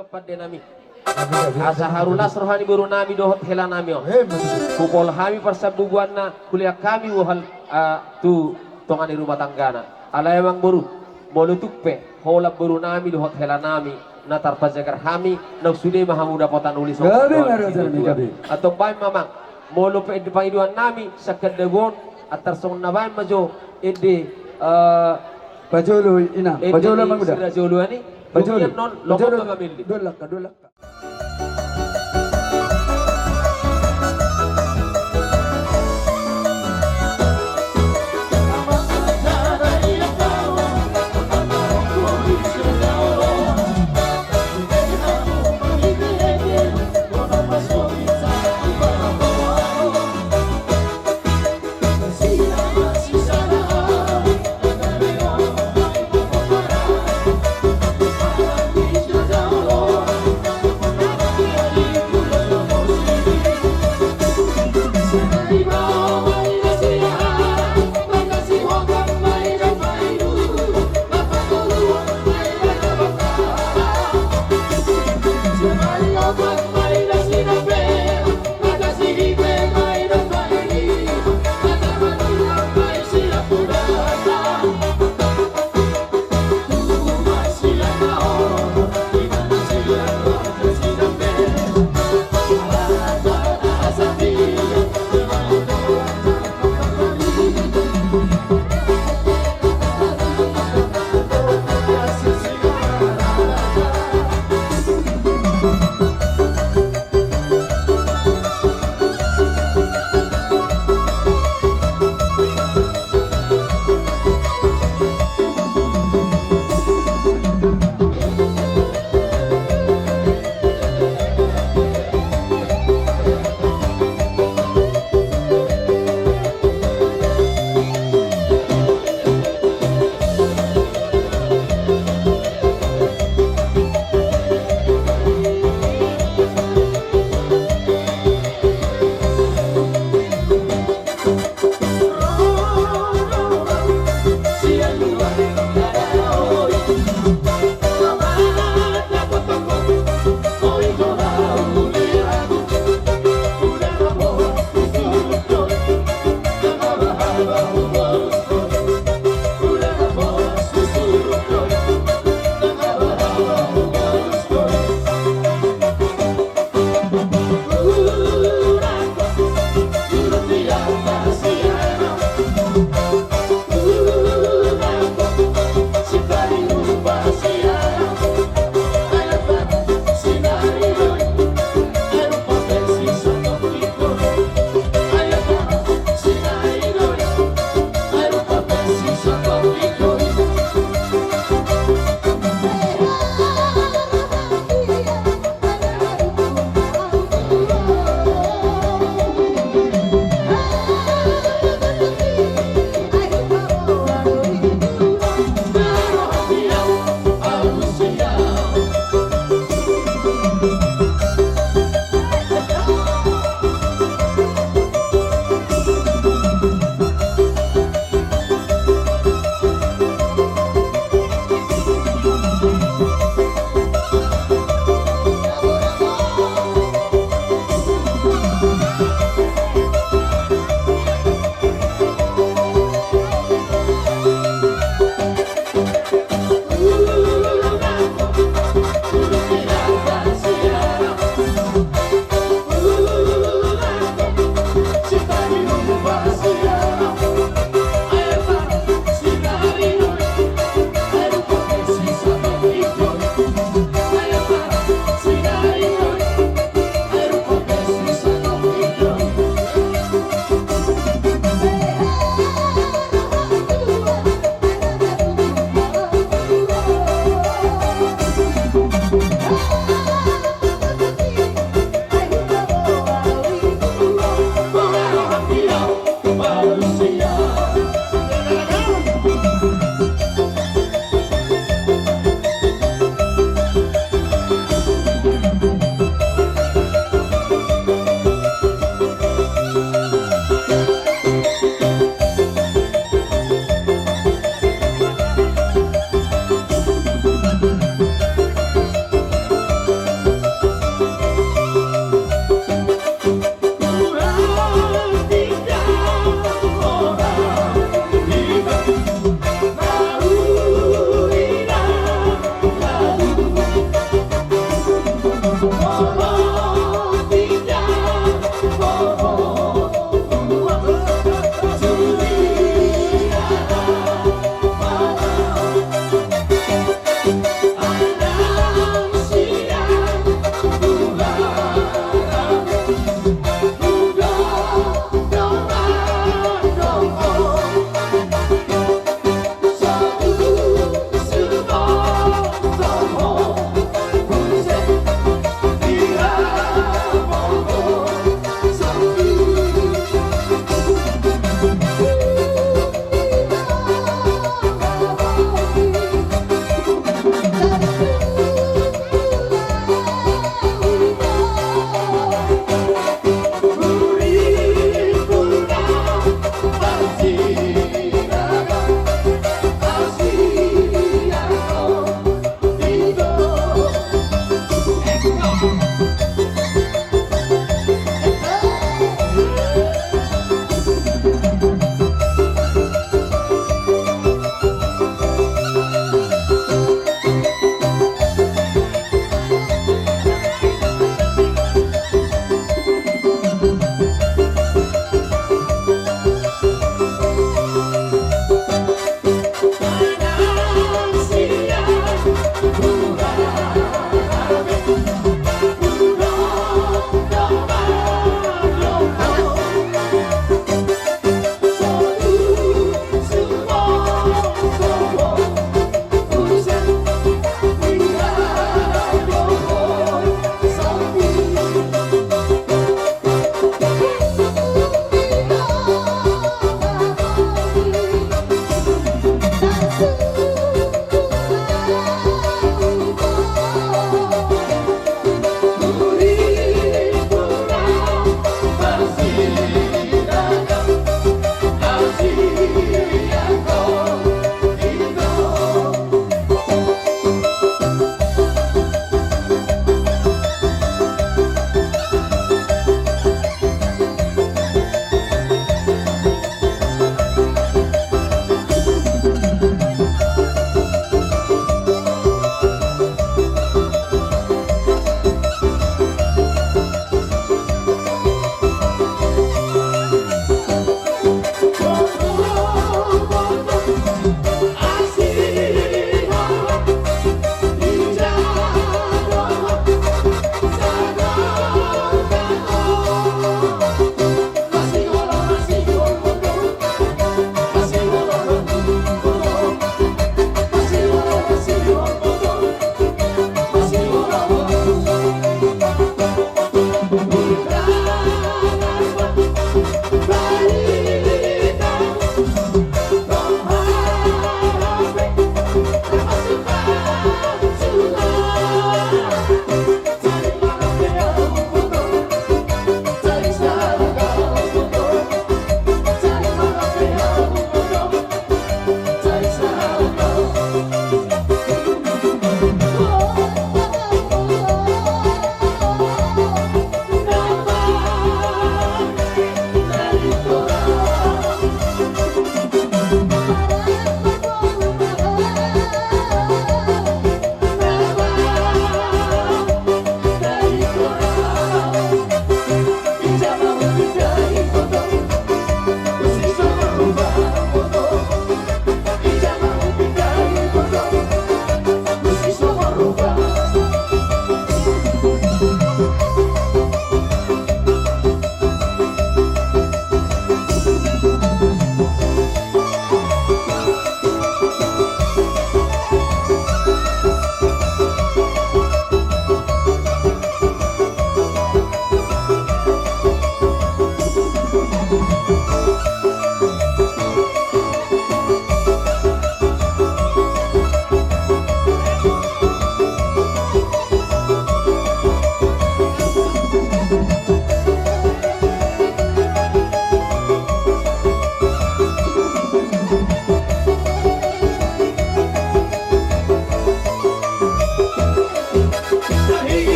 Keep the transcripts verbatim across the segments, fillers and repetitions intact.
Pande nami. Asa harulas roha ni boru nami dohot hela nami on. Eh, betul. Hupol hami parsambubuanna, hulehon hami bohal, ah, tu tonga ni rumah tanggana. Alai amang boru, molo tung pe holan boru nami dohot hela nami na tarpajagar hami, naung sude ma hamu dapotan uli songon. Gabe, gabe, gabe. Antong baen ma amang, molo pe ende pangidoan nami sian handa on, antar songon na baen ma jo ende, eh, pajolo, inang, ende pajolo, ni amang uda. Sirajolo ani. Pajolo. Kemudian non, pajolo. Lomo ma mamili. Dolak ka, dolak ka.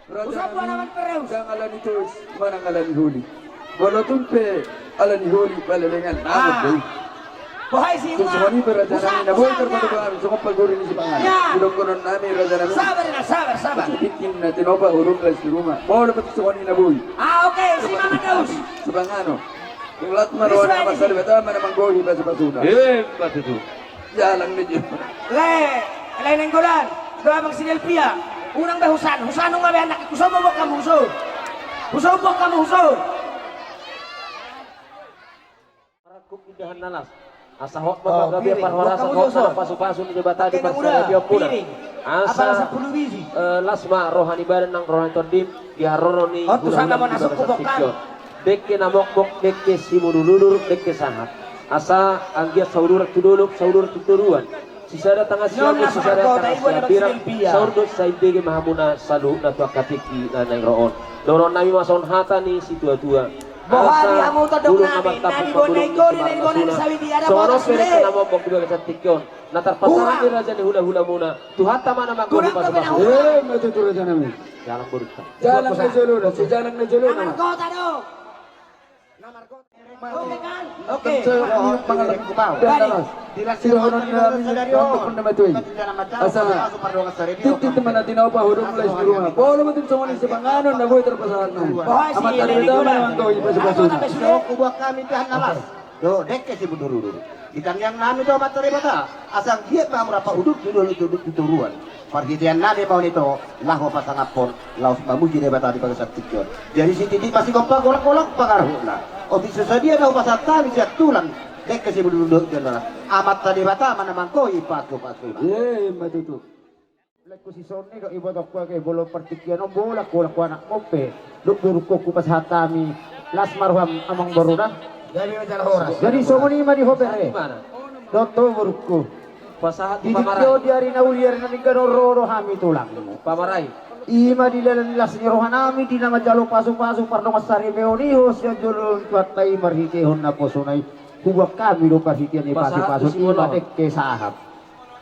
Raja nami, ndang ala ni tois manang ala ni holi. Molo tung pe ala ni holi, palelengan nama do i. Boha i si, songon i pe raja nami na boi tarpatupa hami songon parguru ni sipanganon. Sidohonon nami raja nami, sabar, sabar, sabar. Tingki na tinopa hudok laos di ruma. Molo pe songon i na boi. Ah, oke, si mama daus. Sipanganon. Tung las ma roha ni Amanta Debata ma na manggohi pasupasuna. Emma tutu. Jalang ni jip. Lae, lae Nainggolan, do abang si Delpia. Unang be husan, husan nunga be anak, huson ma boan hamu huson. Huson boan hamu huson. Marangkup indahan na las. Asa hot ma panggabean parhorasan, hot ma pasupasu ni Debata di parsaripeon muna. Asa las ma roha ni badan nang roha ni tondim di haroro ni hulahula di bagasan tingki on. Dengke na mokmok, dengke simudurudur, dengke sahat. Asa anggiat sauduran tu dolok, sauduran tu toruan. Sisada tangkas siamun, sisada tangkas siambirang, saur dohot saimbege ma hamuna saluhutna tu angka tingki na naeng ro on. Dohonon nami ma songon hata ni situatua. Asa bulung na martampuk mambulung ni simarmasuna. Songon on pe dengke na mokmok di bagasan tingki on. Na tarpasahat ni raja ni hulahulamuna. Tuhanta ma na manggohi pasupasu. Emma tutu raja nami. Jalang borunta. Jalang na jolo, si jalang na jolo nama. Oke. Asa tingki ma na tinopa hudok laos di ruma. Molo tung songon i sipanganon na boi tarpasahat nami. Amanta Debata ma na manggohi pasupasuna. Hubuat hami indahan na las. Do dengke simudurudur. Di tangiang nami do Amanta Debata. Asa anggiat ma hamu rap hudok tu dolok, tu toruan. Parhitean nami ma on ito, laho pasangaphon, laos mamuji Debata di bagasan tingki on. Jadi sititi ma sigompa, golanggolang pangarahutna. Otik so sadia na hupasahat hami sian tulang, dengke simudurudur, Amanta Debata ma na manggohi pasupasuna. Emma tutu. Laengku, sisongon i do ibotongku ate, molo partingkian on, molo golanggolang anakmu pe dohot borungku, hupasahat hami, las ma roham amang boru da. Jadi songon i ma di ho bere. Dohot ho borungku. Pasahat tu pamaranggi. Di ari na uli, ari na denggan on ro do hami tulangmu. Pamaranggi. I ma di dalan ni las ni roha nami di na manjalo pasupasu pardongan saripeon i, ho sian jolo ni Tuhanta i marhitehon naposona i. Hubuat hami do parhitean ni pasupasu i ma dengke sahat,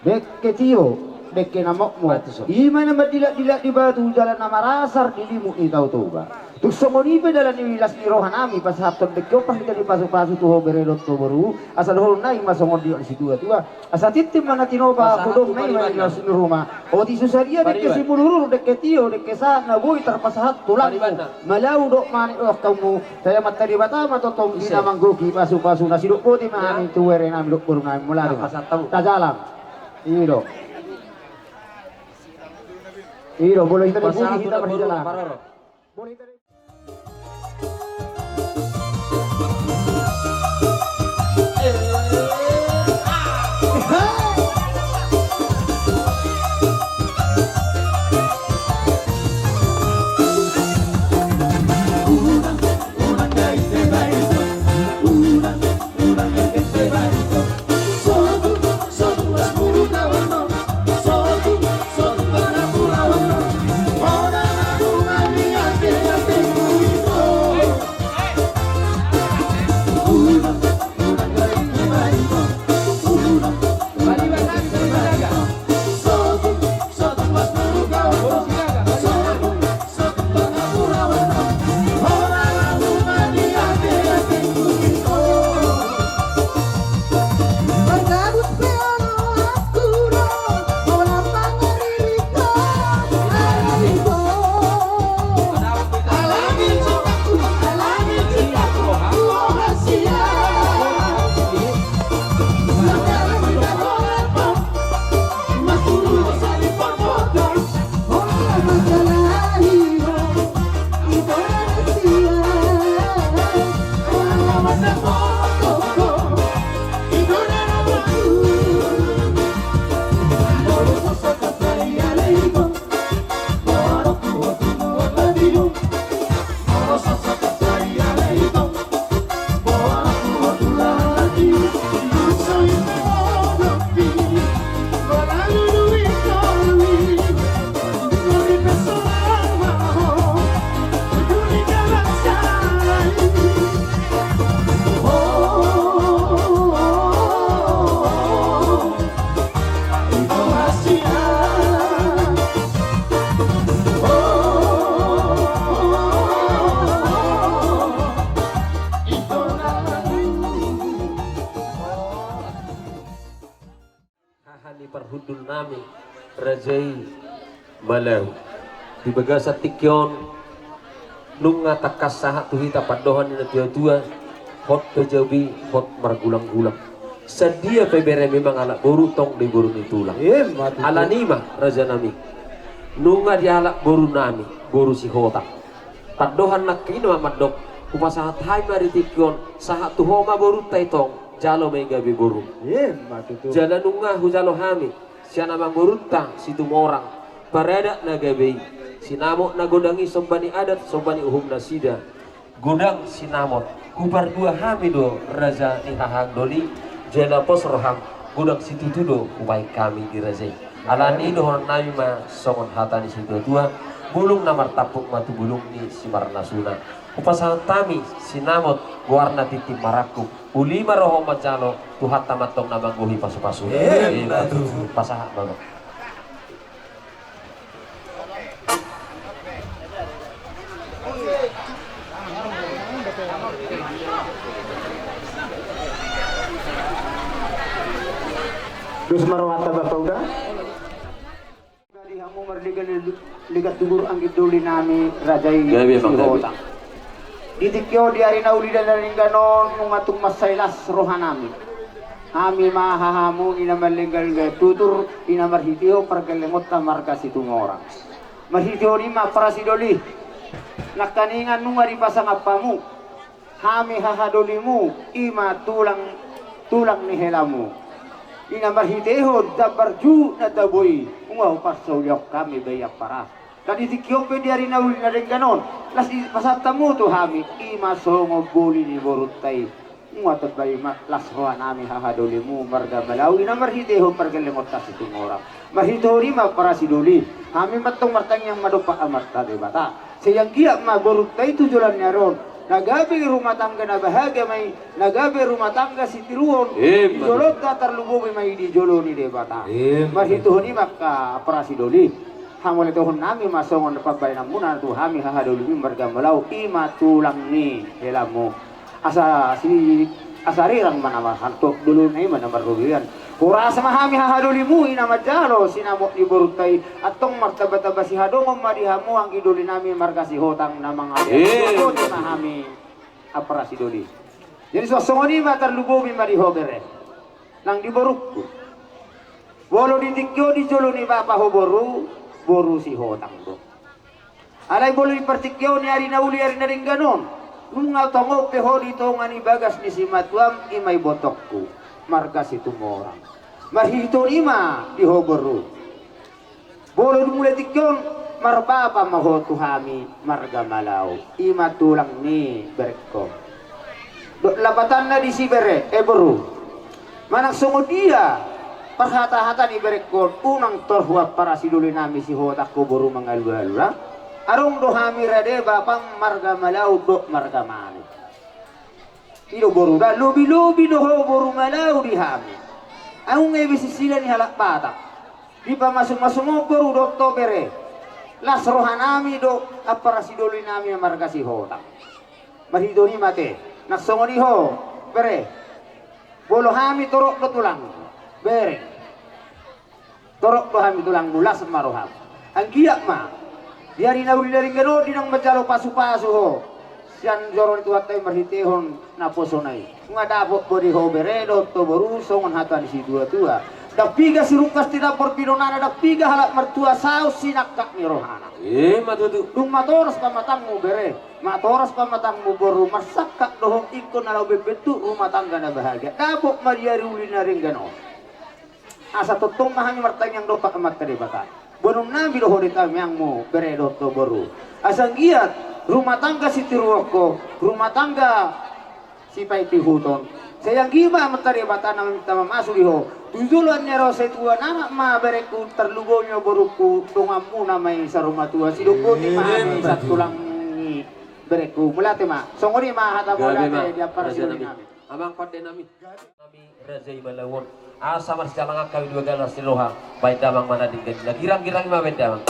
dengke tio, dengke na mokmok. I ma na mandilakdilak di batu jala na marasar di limut ni Tao Toba. Tung songon i pe dalan ni las ni roha nami pasahathon dengke on parhitean ni pasupasu tu ho bere dohot tu boru, asa dohonon nami ma songon didok ni situatua. Asa tintin ma na tinopa hudok nami ma di las ni ruma. Otik so sadia dengke simudurudur, dengke tio, dengke sahat na boi tarpasahat tulangmu. Malau dohot manik dohot hamu. Sai Amanta Debata ma tongtong di na manggohi pasupasuna. Sidok boti ma hami tu bere nami dohot boru nami, mauliate ma. Tajalang. I do. I do, molo hita di budi hita marjalang. Ni parhundul nami, raja i Malau. Di bagasan tingki on, nunga tangkas sahat tu hita pandohan ni na tua-tua, hot pe jabu i, hot margulang-gulang. Sadia pe bere memang halak boru, tong do i boru ni tulang. Ima tutu. Alani i ma, raja nami, nunga dialap boru nami, boru Sihotang. Pandohan nangkin i ma mandok, hupasahat hami ma di tingki on, sahat tu ho ma borunta i tong, jalo ma i gabe boru. Ima tutu. Jala nunga hujalo hami, sian amangborunta Situmorang, paradat na gabe i, sinamot na godang i somba ni adat, somba ni uhum nasida, godang sinamot. Hupardua hami do raja ni hahang doli, jala pos roham, godang situtu do hubaen hami di raja i. Alani i dohonon nami ma songon hata ni situa-tua, bulung na martampuk ma tu bulung ni simarnasuna. Hupasahat hami sinamot, goarna tintin marangkup, uli ma roha manjalo, Tuhanta ma antong na manggohi pasu-pasu. Ima tutu. Pasahat ma. Dos ma rohanta bapa uda. Di hamu marligat, ligat tugur anggit doli nami raja i Sihotang. Di tingki on di ari na uli na denggan on nunga tung mansai las roha nami. Hami ma hahamu i na marlengga-lengga tutur i na marhitehon pargellengonta marga Situmorang. Marhitehon i ma parasi doli. Nangkaningan nunga dipasangap hamu. Hami haha dolimu, i ma tulang, tulang ni helamu. I na marhitehon jambar juhut na tabo i, nunga huparsaulihon hami bahen ampara. Na di tingki on pe di ari na uli na denggan on, las dipasahat hamu tu hami, i ma songon boli ni borunta i. Nunga tamba i ma las roha nami haha dolimu marga Malau, i na marhitehon pargellengonta Situmorang. Marhitehon i ma parasi doli, hami ma antong martangiang ma dompak Amanta Debata. Sai anggiat ma borunta i tu joloan ni ari on, na gabe rumah tangga na bahagia ma i, na gabe rumah tangga sitiruon. Ima tutu. Di jolonta tarlumobi ma i di jolo ni Debata. Ima tutu. Marhitehon i ma angka parasi doli, hamauliatehon nami ma songon pambahenanmuna tu hami haha dolimu marga Malau, i ma tulang ni helamu. Asa si, asa rirang ma na marhalto, dolona i ma na marrobean. Horas ma hami haha dolimu i na manjalo sinamot ni borunta i, antong martamba-tamba sihadongon ma di hamu anggit doli nami marga Sihotang na mangaliat. Eh. Dohot i ma hami, amparasi doli. Jadi suang songon i ma tarlumobi ma di ho bere. Nang di borungku. Molo di tingki on di jolo ni bapa ho boru, boru Sihotang do. Alai molo di partingkian ni ari na uli ari na denggan on, nunga tongon pe ho di tonga ni bagas ni simatuam, i ma ibotongku, marga Situmorang. Marhitehon i ma di ho boru. Molo di mulai tingki on, marbapa ma ho tu hami, marga Malau, i ma tulang ni berengkon. Dohot lapatanna disi bere, eh, boru. Manang songon dia parhata-hata ni berengkon, unang torhu amparasi doli nami Sihotang ho boru mangalu-alu, ha? Adong do hami rade bapam marga Malau dohot marga Manuk. I do boru da, lobi-lobi do ho boru Malau di hami. Aung ebe sisila ni halak Batak. Dipamasu-masu ma boru dohot ho bere. Las roha nami do amparasi doli nami marga Sihotang. Marhitehon i ma te, nang songon i ho, bere. Molo hami torop do tulang, bere. Torop do hami tulangmu, las ma roham. Anggiat ma di ari na uli na denggan on di naung manjalo pasu-pasu ho sian joro ni Tuhanta i marhitehon naposona i. Nunga dapot bo di ho bere dohot ho boru songon hata ni situa-tua. Ndang piga sirungkas tinambor pinonana, ndang piga halak martua saus sinangkap ni rohana. Ima tutu. Dung matoras pamatangmu bere, matoras pamatangmu boru, marsangkap do ho ingkon na laho mambentuk rumah tangga na bahagia. Dapot ma di ari uli na denggan on. Asa tongtong ma hami martangiang dompak Amanta Debata. Boanonnami do ho di tangiangmu bere dohot ho boru. Asa anggiat rumah tangga sitiruon ho, rumah tangga sipaihut-ihuton. Sai anggiat ma Amanta Debata na maminta mamasu di ho. Tu joloan ni ari on sai tu anak ma berengku, tarlumobi ma borungku, donganmuna ma i saur matua. Sidok boti ma hami santulangmu berengku. Mauliate ma. Songon i ma hata mauliate di amparasi doli nami. Amang pande nami. Nami raja i Malau on. Asa marsijalangan hami dua galas ni roha. Baen damang ma na denggan i. Na girang-girang i ma baen damang.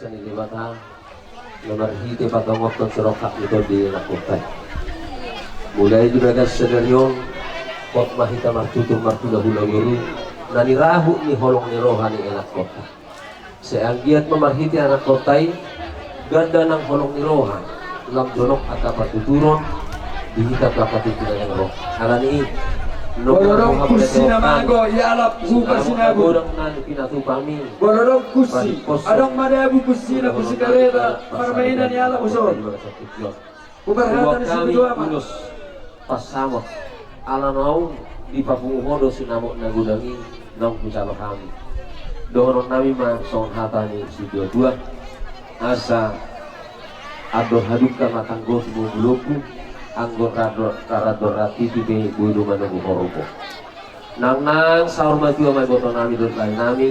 Ni Debata na marhite patongothon sirongkap ni tondi ni anakkonta i. Mulai di bagas sadari on, hot ma hita martutur marhulahula boru na nirahut ni holong ni roha ni anakkonta. Sai anggiat ma marhite anakkonta i, ganda nang holong ni roha, lam jonok angka partuturon di hita tu angka tintin na naeng ro. Alani i, molo adong kunsi na mago, ialap tu parsinabung. Godang na pinatupa mi. Molo adong kunsi, adong ma dabu kunsi na kunsi kareta, parmainan ialap tu son. Huparhata ni si Tutua ma. Ulos pansamot, ala naung dipapungu ho do sinamot na godang i naung hujalo hami. Dohonon nami ma songon hata ni si Tutua, asa andor hadungka ma tanggo tu bulungku, anggo randor, randor rantiti pe boi do manogu horbo. Nang nang saur matua ma iboto nami dohot lae nami,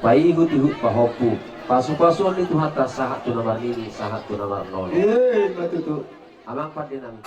paihut-ihut pahompu, pasu-pasuon ni Tuhanta sahat tu na marnini, sahat tu na marnono. Amang pande nami.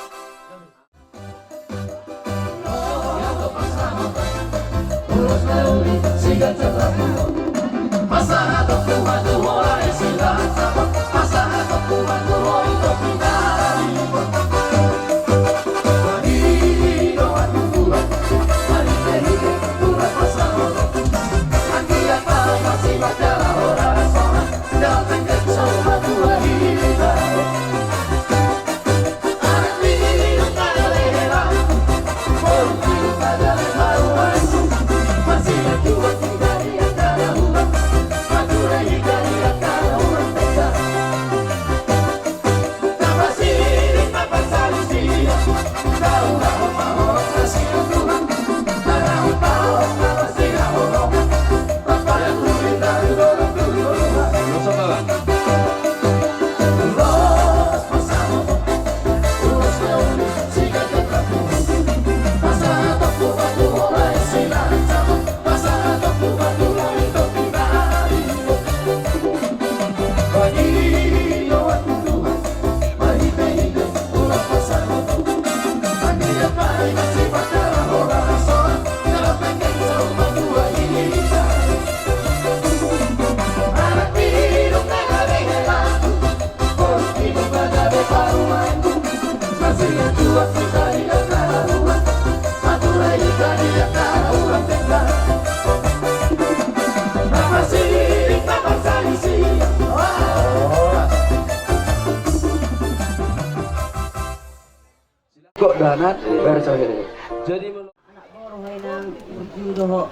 Kok danan, bayar cawet ini. Jadi, anak boru ho inang, burju do ho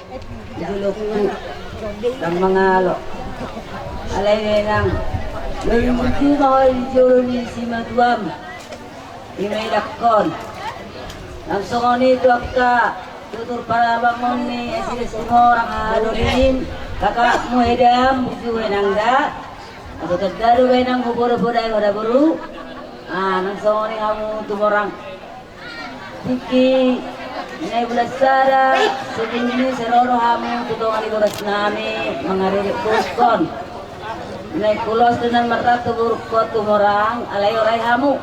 di jolongku, ndang mangalo. Alai inang, burju ma ho di jolo ni simatuam. I ma idakkon. Nang songon i tu angka tutur parabangon ni Silas Tumorang, aha do nian, kakakmu edam, burju inang da. Asa tanda do ba inang huboda-bodai ho da boru. Ah, nang songon i hamu Tumorang. Tingki na i bulan sada, sebelum i sai ro do hamu tu tonga ni boras nami, mangaririp borukkon. Na i ulos do na marratu borukkon Tumorang, alai orai hamu.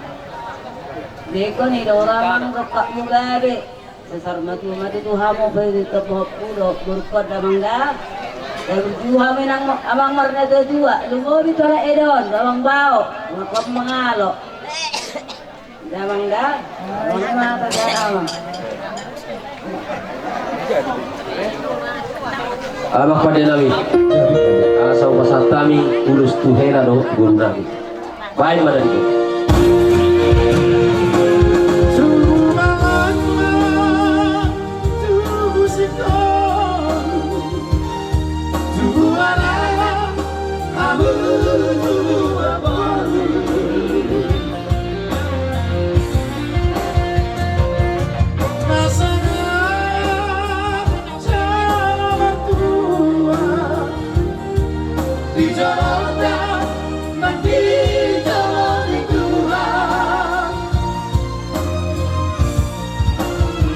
Dengkon i do ora amang rongkapmu gabe. Sasar matu-matu tu hamu pe di topohonku do borukkon damang da. Dai burju hamu inang amang marnatua-tua, lumobi tu halak edon, damang bao, mangkon mangalo. Damang da. Amang pande nami. Asa hupasahat hami ulos tu hela dohot boru nami. Baen ma na di.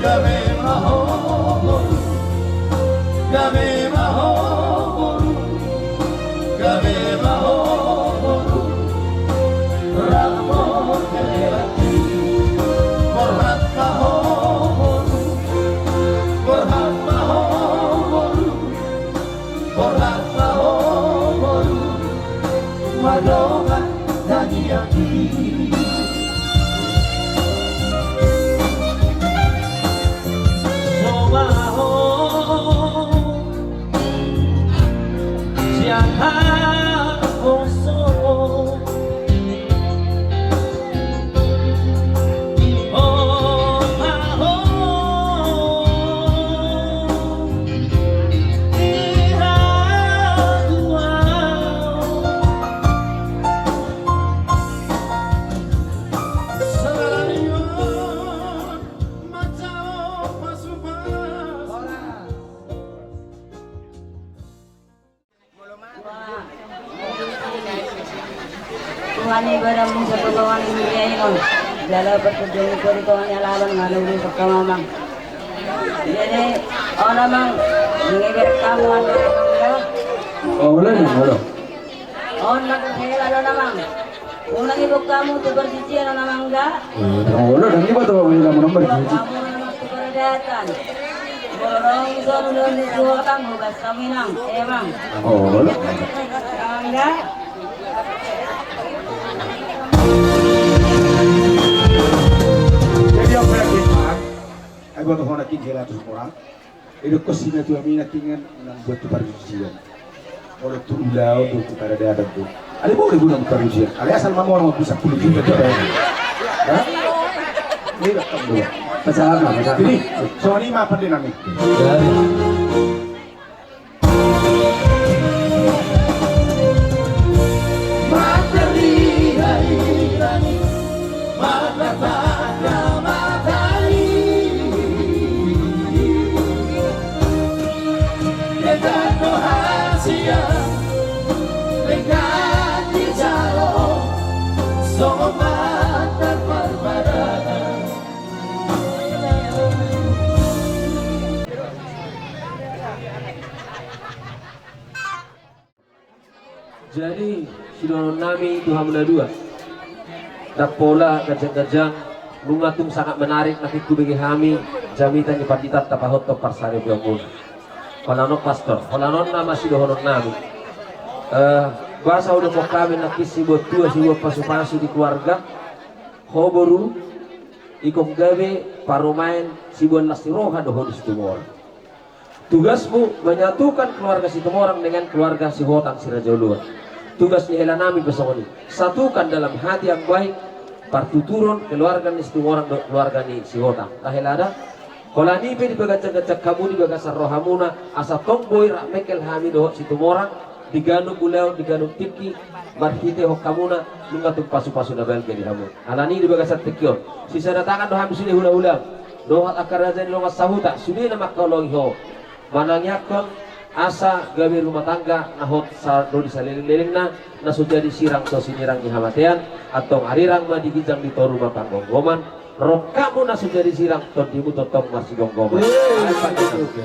Gabe ma ho boru, gabe ma ho boru, gabe ma ho boru. Rap ma ho hela, borhat ma ho boru, borhat ma ho boru, borhat ma ho boru. Barang musa potongan di dunia ini, jala perpetuan kori tongan yang lawan ngana ulu sekam amang. Jadi, on amang, mengeber kamu ada amang ya. Oh, boleh, boleh. On nak hela lo amang. Unang ibu kamu tu persucian on amang ya. Oh, boleh, dan ibu tu, ibu kamu nomor suci. Kamu nomor tu perdataan. Borong itu dulu di dua kamu, bas kami nang, emang. Oh, boleh. Amang ya. Jadi, apa lagi, Pak? Ai boto hona king hela tu Sumorang. Ido kos sina tu amina tingan nang buat tu parjujian. Olo tu ulaon tu tu paradaban tu. Ale boleh guna parjujian. Ale asal mamor mau bisa puluh juta tu. Hah? Ini rekam dulu. Pasaran lah, pasaran. Jadi, soalnya apa dia nami? Dari Jadi, sidohonon nami tu hamu na dua. Ndang pola ganjang-ganjang, nunga tung sangat menarik na tung hubege hami jamita ni pandita tapahothon parsaripeonmuna. Holan on pastor, holan on nama sidohonon nami. Eh, boasa hudokhon hami nangkin sibuat tua, sibuat pasu-pasu di keluarga. Ho boru, ingkon gabe parumaen sibuat las ni roha do ho di Situmorang. Tugasmu menyatukan keluarga Situmorang dengan keluarga Sihotang Siraja Oloan. Tugas ni hela nami pe songon i. Satukan dalam hati yang baik, partuturon keluarga ni Situmorang dohot keluarga ni Sihotang. Tahe lada, holan i pe dipaganjang-ganjang hamu di bagasan rohamuna, asa tong boi rap mengkel hami dohot Situmorang, di ganup ulaon, di ganup tingki, marhitehon hamuna, nunga tung pasu-pasu na balga di hamu. Alani di bagasan tingki on, sisada tangan do hami sude hula-hula, dohot angka raja ni dongan sahuta, sude na mangkaholongi ho. Manangiangkon, asa gabe rumah tangga, na hot sa-, doli saleleng-lelengna, na so jadi sirang so sinirang ni hamatean, antong arirang ma di ginjang di toru ma panggomgoman, rongkapmu na so jadi sirang, tondimu tongtong marsigomgoman. Wih, ai pandang oke.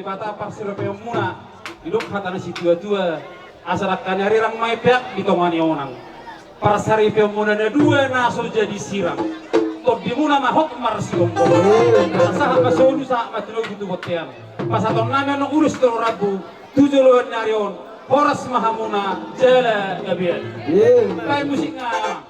Debata parsaropeonmuna, didok hata ni situatua, asa dangka ni ari rang ma i peak di tonga ni onan. Parsaripeonmuna na dua na so jadi sirang. Tondimuna ma hot marsigomgoman. Sahat ma solu sahat ma tinogu tu bontean. Pasahatonnami annon ulos tolu rambu tu joloan ni ari on. Horas ma hamuna jala gabean. Baen musikna.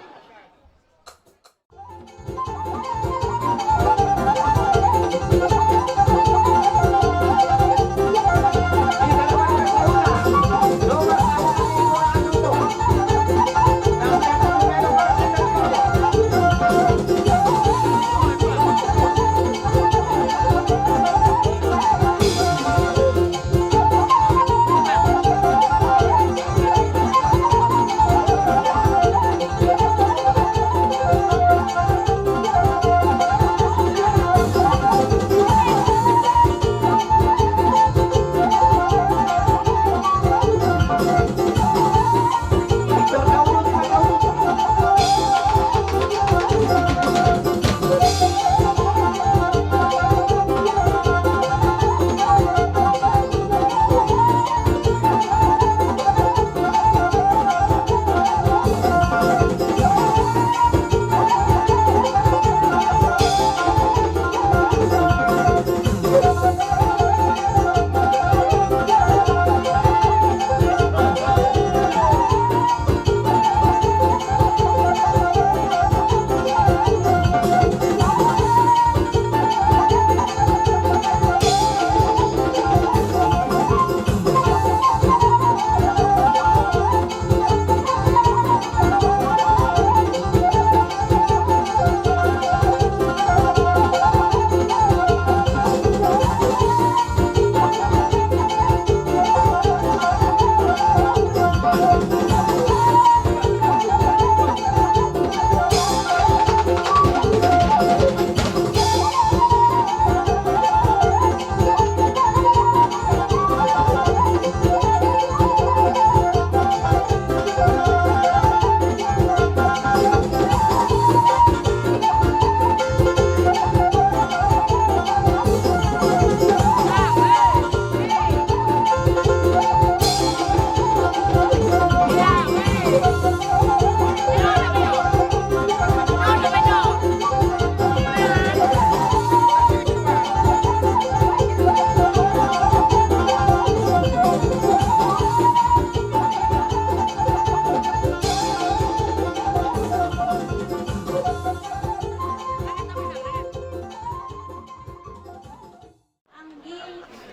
Anggi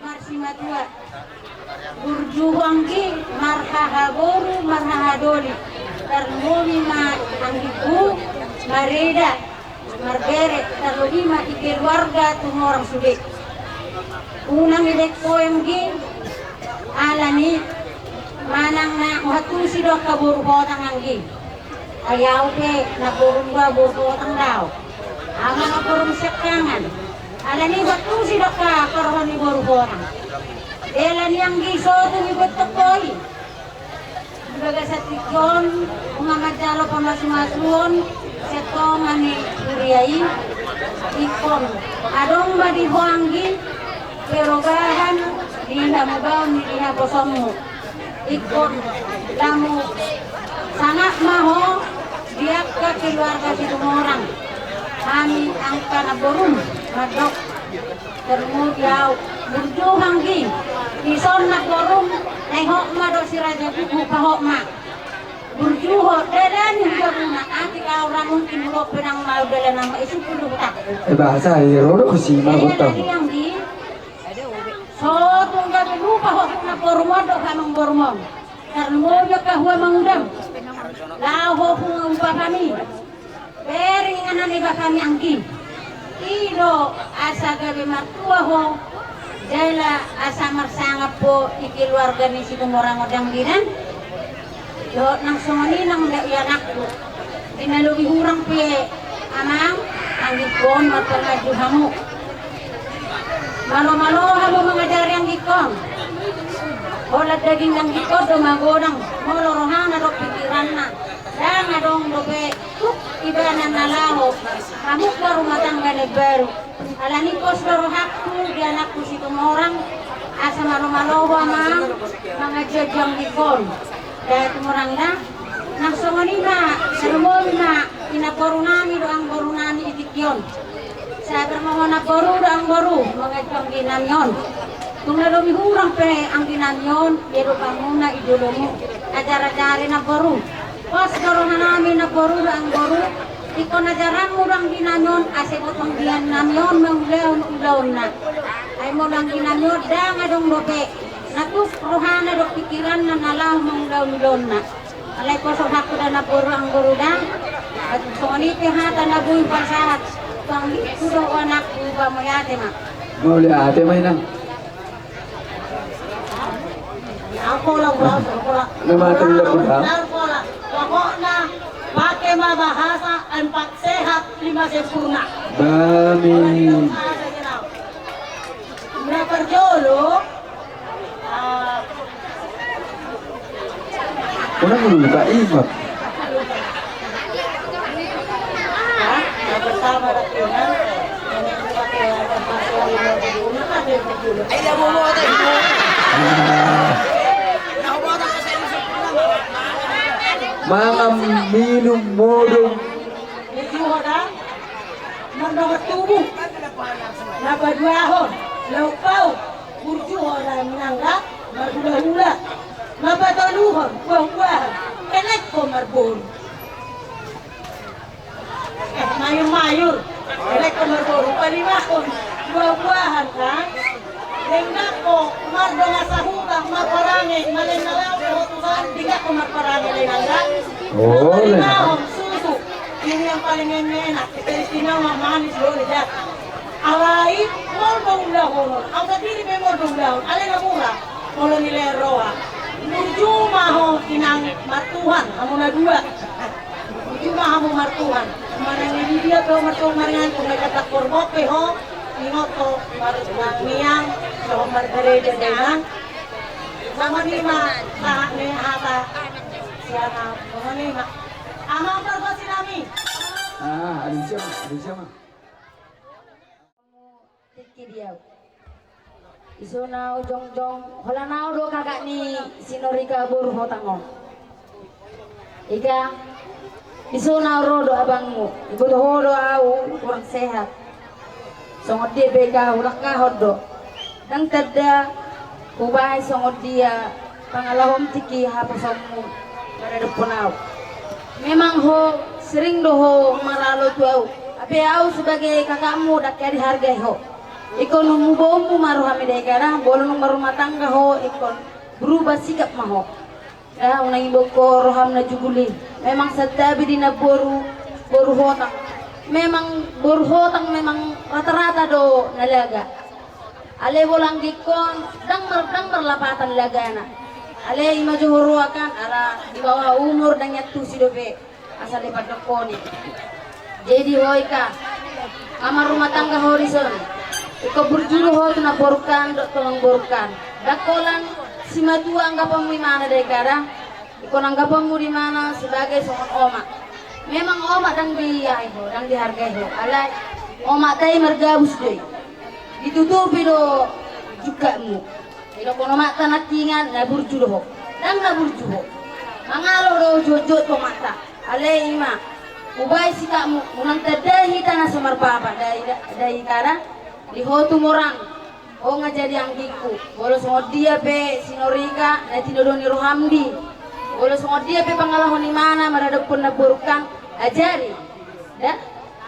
marsimatua, burju anggi marhahaboru marhahadoli, tarlumobi ma anggingku mareda marbere, tarlobi ma di keluarga Tumorang sude. Unang ibaen ho anggi, alani manang na huantusi do angka boru hotang anggi. Ai ahu pe namborum do, boru hotang do ahu. Ahu ma namborum siangkangan. Alani huantusi do angka parrohahon ni boru hotang. Alani anggi so tung iboto ho i. Di bagasan tingki on, nunga manjalo pamasumasuon sian tonga ni huria i. Ingkon adong ma di ho anggi perobahan di hamubaon ni di haposonmu. Ingkon lam sangap ma ho di angka keluarga Situmorang. Hami angka namborum mandok, tarlumobi ahu, burju anggi. Dison namborum, na ihot ma dohot si Raja Bubu, pahot ma. Burju ho, dalan ni hujabuna, atik ahu ra mungkin hulope nang mau dalan nama isuk pulu hutang. Eh, bahasa iro do si ma hutang. Alani anggi. So tung gabe lupa ho namborum on dohot amangborum on. Tarlumobi angka hua mangudam. Laho ho hungka umpapami. Bere inganan ni bapami anggi. I do asa gabe martua ho. Jala asa marsangap ho di keluarga ni Situmorang on dang dinan. Dohot nang songon i nang da i anakku. Di na lobi hurang pe amang, anggingkon marpanganju hamu. Malomalo hamu mangajari anggingkon. Holan daging anggingkon do magodang, molo rohana dohot pikiranna. Dang adong dope tuk ibana na laho. Hamu ba rumah tangga na baru. Alani pos do rohangku di anakku Situmorang. Asa malo-malo ho amang manganjangkon. Da tumorang da. Nang songon i ma, tarlumobi ma di namboru nami dohot amangboru nami di tingki on. Sai parmangona namboru dohot amangboru manganjangkon di nami on. Tung na domi hurang pe anggi nami on, dia do panguna i jolomu. Ajar-ajari namboru. Pos do roha nami namboru dohot amangboru. Ingkon ajaranmu do anggi nami on, asa botong dian nami on mangulahon ulaonna. Ai molo anggi nami on ndang adong dope na tuk rohana dohot pikiranna na laho mangulahon ulaonna. Alai poso hakku da namboru dohot amangboru da. Songon i pe hata na boi hupasahat tu anakku dohot anakku, ba mauliate ma. Mauliate ma inang. Pola, pola, pola. Na matang da pola. Pola. Pokokna pakai ma bahasa empat sehat lima sempurna. Amin. Na parjolo, ah, Unang lupa, Imam. Mangan minum modom. Mandongan tubu. Na paduahon, lauk pauk. Burju ho da inang da, marhulahula. Na patoluhon, buahbuahan. Elek ho marboru. Eh, mayurmayur. Elek ho marboru. Palimahon, buahbuahan kan. Denggan ho mardongan sahuta, marparange, maleng na laho ho tu san, denggan ho marparange da inang da. Oh, na palimahon, susu. Ini yang paling enak. Kita istimewa manis, boleh jadi. Alai, molo do ulahonon, au sandiri pe molo do ulahon, alai na mura, molo nilehon roha. Burju ma ho inang martuhan, hamu na dua. Burju ma hamu martuhan. Manang di dia pe ho martuhan maringan, tu mai kata korbot pe ho, ingot ho, martangiang, dohot margereja da inang. Sama ni ma, sahat ni hata, siana, sama ni ma. Amang pargonsi nami. Ah, ada siapa? Ada siapa? Tingki di au. Isona jongjong, holan au do kakak ni si Norika boru Hotang on. Ika, isona ro do abangmu, iboto ho do au kurang sehat. Songon dia pe ika, hulangkahon do. Ndang tanda, hubahen songon dia, pangalahom tingki haposonmu maradophon au. Memang ho sering do ho maralo tu au. Hape au sebagai kakakmu ndang hea dihargai ho. Ingkon ummu boummu ma rohami da ika da, molo dung marrumah tangga ho ingkon berubah sikap ma ho. Da unang iboto ho roham na jugul i. Memang santabi di namboru, boru Hotang. Memang boru Hotang memang rata-rata do na laga. Alai molo anggingkon, ndang mar-, ndang marlapatan lagana. Alai ima jo huroha kan, ala di bawah umur ndang iantusi dope. Asa dipandok ho ni. Jadi ho ika, nga marrumah tangga ho dison. Ingkon burju do ho tu namborungkan dohot tu amangborungkan. Ndang holan simatua anggapanmu imana da ika da. Ingkon anggapanmu do imana sebagai songon omak. Memang omak ndang diahi ho, ndang dihargai ho. Alai omakta i margabus do i. Ditutupi do jugakmu. Didokhon omakta nangkiningan na burju do ho. Ndang na burju ho. Mangalo do jotjot omakta. Alai ima. Hubahen sikapmu, unang tanda hita na so marpapa da i, da, da ika da. Di ho tumorang. Ho nga jadi anggingku. Molo songon dia pe si Norika na tinodo ni roham di. Molo songon dia pe pangalaho ni imana maradophon namborungkan, ajari. Da?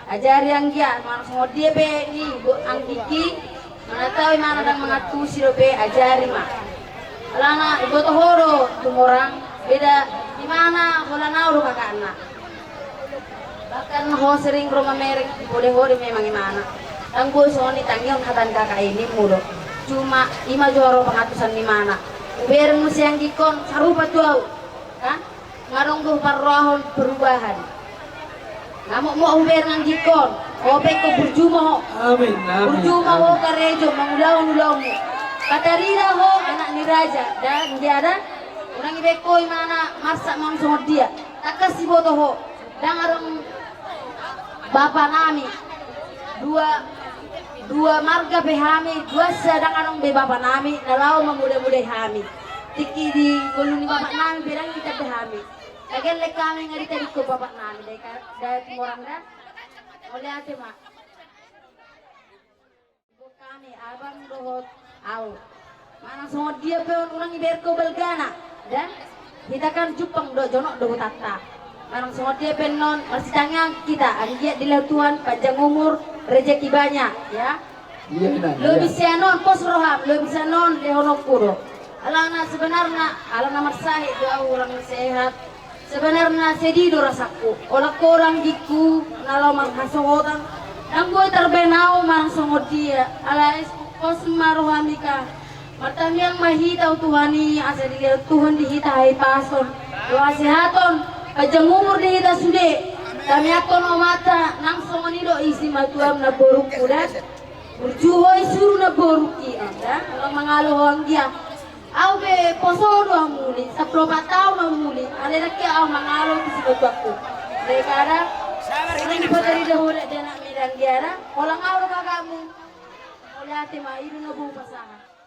Ajari anggia, manang songon dia pe ni bo-, anggingki, manang tahu imana ndang mangantusi dope, ajari ma. Alana iboto ho do tumorang, beda imana holan au do kakakna. Bahkan ho sering ro mamereng, dipoda ho do memang imana. Ndang boi songon i, tangihon hata ni kakak i, nimmu do. Cuma ima jo ro pangantusan ni imana. Hubereng muse anggingkon, sarupa tu au. Kan? Nga adong do parrohahon perubahan. Nga mokmok hubereng anggingkon. Ho pe ingkon burju ma ho. Amin, amin, amin. Burju ma ho karejo mangulahon ulaonmu. Patarida ho anak ni raja. Da, dia da. Unang ibaen ho imana marsak manang songon dia. Tangkas iboto ho. Ndang adong bapa nami. Dua. Dua marga pe hami, dua sadang adong be bapa nami na laho mamodamodai hami. Tingki di ngolu ni bapa nami pe ndang ditanda hami. Tagelek hami nga ditadingkon bapa nami dai ka-, dai Timorang da. Mauliate ma. Hami abang dohot au. Manang songon dia pe on unang iberko balgana da. Hita kan jumpang do, jonok do hutanta. Manang songon dia pe on marsitangiang hita, anggiat dilehon Tuhan panjang umur, rezeki banyak ya. Iya, Inang, iya. Lobi sian on pos roham, lobi sian on lehononku do. Alana sebenarna, alana marsahit do au, urang sehat. Sebenarna sedih do rasangku. Holan ho do anggingku na laho marhasohotan. Ndang boi tarbaen au manang songon dia. Alai pos ma roham, Ika. Martangiang ma hita tu Tuhan i asa dilehon Tuhan di hita hahipason dohot hasehaton, panjang umur di hita sude. Tangiangkon ma hita nang songon i do i simatuam namborungku da. Burju ho i suru namborungki da. Unang mangalo ho anggia. Au pe poso do au muli, sampulu opat taon au muli, alai ndang au mangalo tu simatuangku. Daripada sabar, ini dipatari dahulu dan nak mirang dia da. Holan au do kakakmu. Mauliate ma, i do na boi hupasahat.